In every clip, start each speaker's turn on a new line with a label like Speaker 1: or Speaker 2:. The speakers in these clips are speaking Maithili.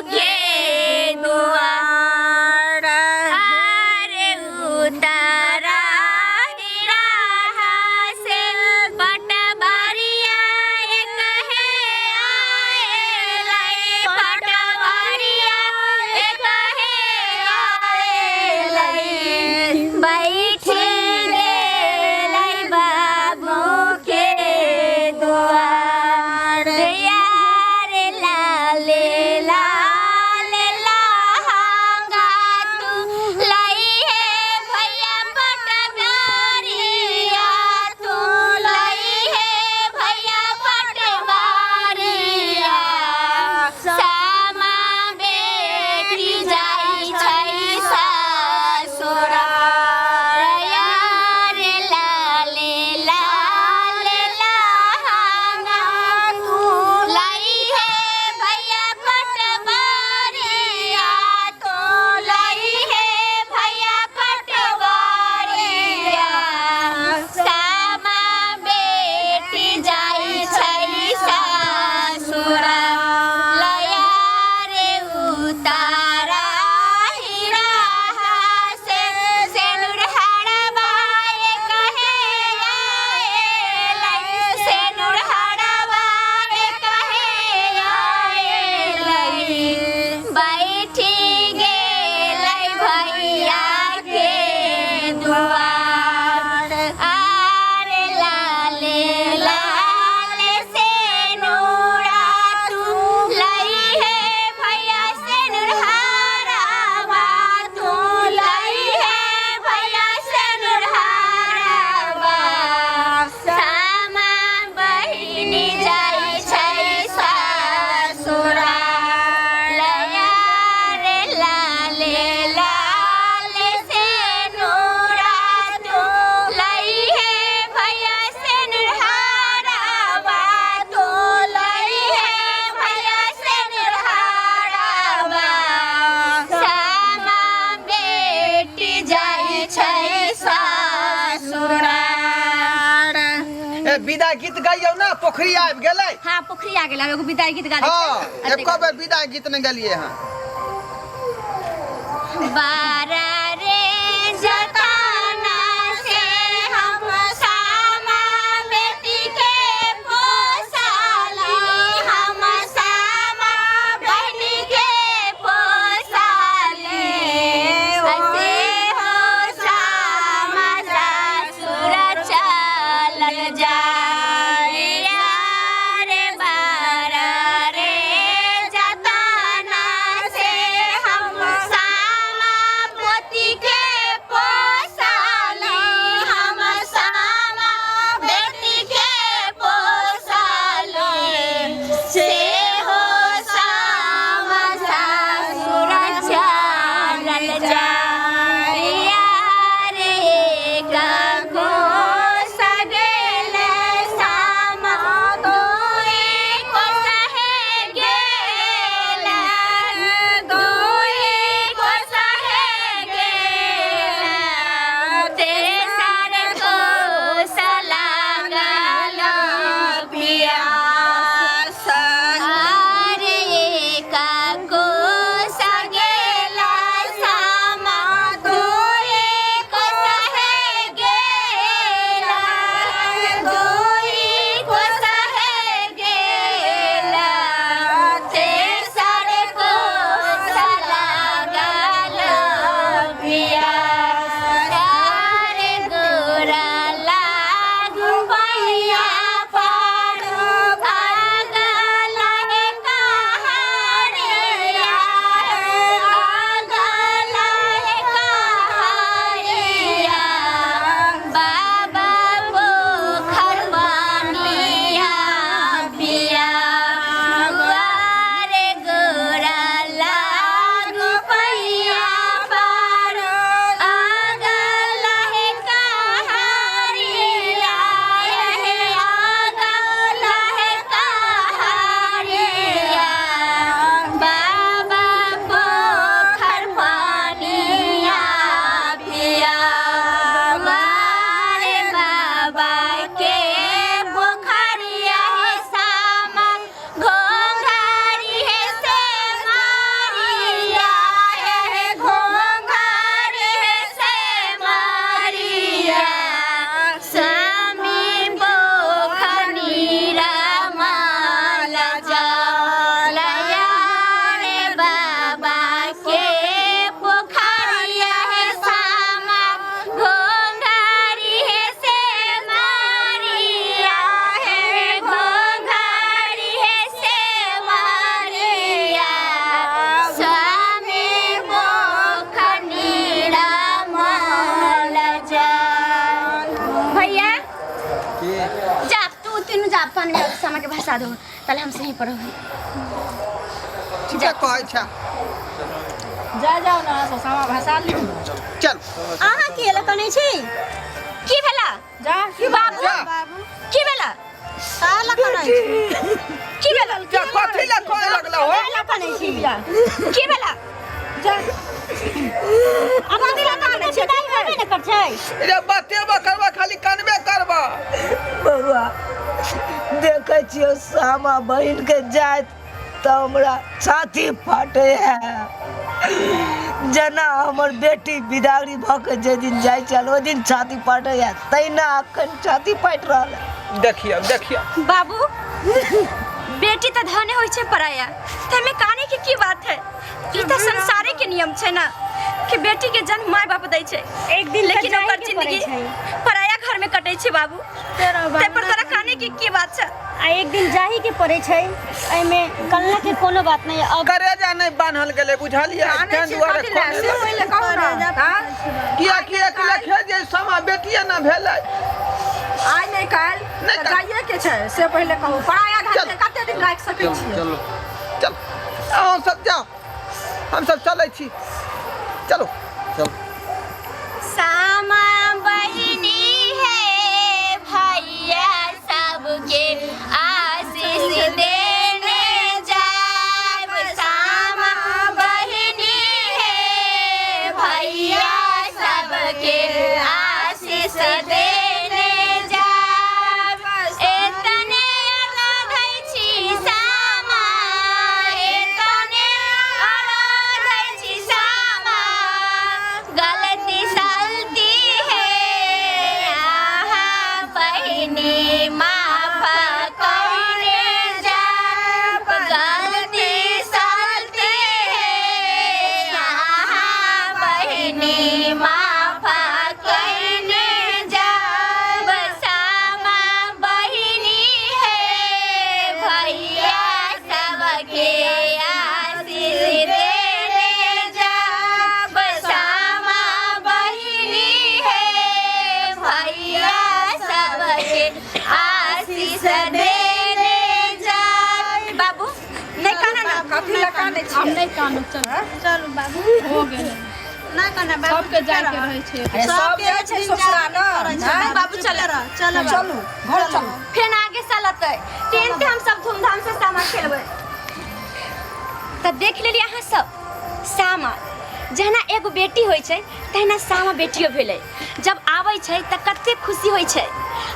Speaker 1: के दुआर। अरे उतारा हीरा से पटबरिया एक हे आएलै, पटबरिया एक हे आएलै, बैठी गेलै बाबू के दुआर। यार लाले लाल लहंगा तू लाई हे भैया पटबरिया, तू लाई हे भैया पटबरिया, सामा बेटी जाइ छै ससुरार। यार लाले लाल लहंगा तू लाई हे भैया पटबरिया, तू लाई हे भैया पटबरिया, सामा बेटी जाइ छै ससुरार। लया रे उतारा हीरा से सेनुर हड़बाए कहे आएलै, सेनुर हड़बाए कहे आएलै, बैठी गेलै भैया के दुआर। आरे लाले लाल सेनुरा तू लाई हे भैया सेनुर हारावा, तू लाई हे भैया सेनुर हारावा, सामा बहिनी जाइ छै ससुरार। लया रे लाले लाल सेनुरा तू लाई हे भैया सेनुर हारावा, तू लाई हे भैया सेनुर हारावा, सामा बेटी जाइ छै ससुरार।
Speaker 2: ए विदा गीत गाइयौ ना, पोखरी आबि गेलै।
Speaker 1: हाँ, पोखरी आ गेल, आब एगो विदाई गीत गा दै
Speaker 2: हाँ
Speaker 1: छी।
Speaker 2: एको बेर विदा गीत नहि गेलियै हँ।
Speaker 1: बारा रे जताना से हम सामा बेटी के पोसाली, हम सामा बहनी के पोसाली, से हो सामा ससुर चलल जाए। रे बारा रे जताना से हम सामा पोती पानी में सामा के भसा दो ताले हम सही पर रहबै।
Speaker 2: ठीके कहै छै।
Speaker 3: जा जाओ ना सो सामा भसा लियौ ने।
Speaker 2: चल।
Speaker 1: अहाँ के लऽ कनै छी? की भेला
Speaker 3: जा
Speaker 1: की बाबू?
Speaker 2: जा।
Speaker 1: की भेला?
Speaker 4: का लऽ कनै छी?
Speaker 1: की भेला?
Speaker 2: जा, कथी लए कहै लगलौ हो?
Speaker 1: का लऽ कनै छी? की भेला?
Speaker 3: जा।
Speaker 1: अब अगला कानै छी, विदाई होबे ने कर छै।
Speaker 2: रे बतेबो करबा खाली कनबे करबा।
Speaker 5: बौआ, देखै छियौ सामा बहिनके जाइत तऽ हमरा छाती फाटै है, जेना हमर बेटी बिदागरी भऽ के जाहि दिन जाइ छल ओहि दिन छाती फाटै है, तहिना अखन छाती फाटि रहल है।
Speaker 2: देखियौ देखियौ
Speaker 1: बाबू, बेटी तऽ धने होइ छै पराया, तैमे काने के की बात है? ई तऽ संसारे के नियम छै ना कि बेटी के जन्म माय बाप दै छै,
Speaker 4: एक दिन तऽ
Speaker 1: लेकिन
Speaker 4: जाइके
Speaker 1: ओकर
Speaker 4: पड़ै
Speaker 1: जिंदगी
Speaker 4: छै।
Speaker 1: पराया घर में कटै छै बाबू, तै पर तोरा काने के की बात छै?
Speaker 4: आ एक दिन जाही के पड़ै छै, एहिमे कलना के कोनो बात नहीं। अब
Speaker 2: करेजा नहि बान्हल गेलै, बुझलियै?
Speaker 3: कानै
Speaker 2: तैं
Speaker 3: छी
Speaker 2: दुआरे
Speaker 3: कथी लए
Speaker 2: कने
Speaker 3: से पहिले कहू ने। आँय?
Speaker 2: किया कि एकले खे जे समा बेटिए न भेलै।
Speaker 3: आइ नहि काल्हि
Speaker 2: नहि
Speaker 3: तऽ
Speaker 2: काल्हि।
Speaker 3: जाइए के छै, से पहिले कहू। पराया घर
Speaker 2: चल।
Speaker 3: के कते दिन राखि सकै छियै?
Speaker 2: चलो चल, अहाँ सब जाओ, हम सब चलै छी। चलो
Speaker 6: चल।
Speaker 1: सामा बहिनी है भैया सबके आशीष देने जाब। सामा बहिनी है भैया सबके आशीष देने जाब। एतने अराधै छी सामा, एतने अराधै छी सामा, गलती सलती है अहाँ बहिनी माफ करने जाब। गलती सलती है अहाँ बहिनी माफ करने जाब। सामा बहिनी है भैया सबके आशीष देने जाब। सामा बहिनी है भैया सबके आशीष देने जाब। बाबू नहीं काना ना।
Speaker 3: कथी लए कानै
Speaker 7: हम
Speaker 3: छियै?
Speaker 7: नहि कानू, चलू।
Speaker 4: चलू बाबू,
Speaker 7: हो गेलै।
Speaker 4: ना काना बाबू।
Speaker 7: सबके जायके रहै छै।
Speaker 3: अरे सब जाइ छै ससुरा ने। आँय?
Speaker 1: बाबू चल।
Speaker 4: चल।
Speaker 3: चलू घर चलू।
Speaker 1: फेर आगे साल अतै टेन के हम सब धूमधाम से सामा खेलबै। तऽ देख लेलियै अहाँ सब सामा जहिना एगो बेटी होइ छै तहिना सामा बेटियो भेलै। जब आबै छै तऽ कतेक खुशी होइ छै।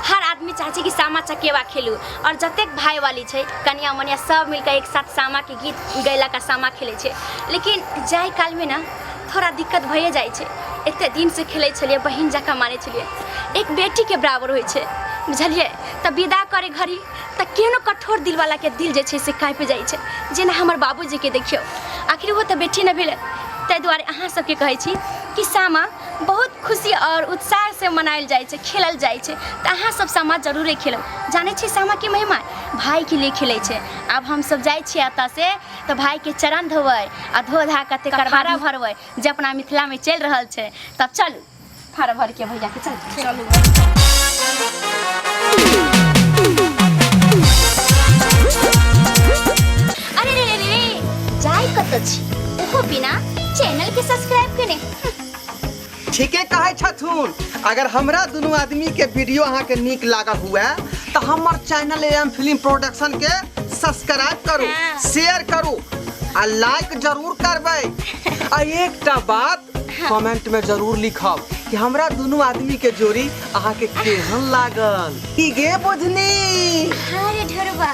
Speaker 1: हर आदमी चाहै छै कि सामा चकेवा खेलू, आओर जतेक भाईवाली छै कनिया मनिया सब मिलके एक साथ सामाके गीत गैलक आ सामा खेलै छै। लेकिन जाय कालमे ने थोड़ा दिक्कत भइए जाइ छै। एते दिनसँ खेलै छलियै, बहिन जकाँ मानै छलियै, एक बेटीके बराबर होइ छै, बुझलियै? तऽ विदा करे घड़ी तऽ केहनो कठोर दिलवालाके दिल जे छै से काँपि जाइ छै, जेना हमर बाबूजीके देखियौ, आखिर ओहो तऽ बेटी ने भेलै। ताहि दुआरे अहाँ सबके कहै छी कि सामा बहुत खुशी आओर उत्साहसँ मनायल जाइ छै, खेलल जाइ छै, तऽ अहाँ सब सामा जरूरे खेलब। जानै छी सामाके महिमा? भाइके लिए खेलै छै। आब हमसब जाइ छियै एतऽसँ तऽ भाइके चरण धोबै आ धो धा कऽ तकर भाड़ा भरबै जे अपना मिथिलामे चलि रहल छै। तब चलू भाड़ा भरके भैयाके, चल
Speaker 3: चलू।
Speaker 1: अरे रे रे रे, जाय कतऽ छी ओहो बिना चैनल के सब्सक्राइब केने?
Speaker 2: ठीके कहै छथुन। अगर हमरा दुनू आदमी के वीडियो अहाँके नीक लागल हुए तऽ हमर चैनल एम फिल्म प्रोडक्शन के सब्सक्राइब करू,
Speaker 1: हाँ।
Speaker 2: शेयर करू आ लाइक जरूर करबै, आ एकटा बात कमेंट में जरूर लिखब कि हमरा दुनू आदमी के जोड़ी अहाँके केहन लागल। की गे बुझनी?
Speaker 1: हाँ रे ढेरवा।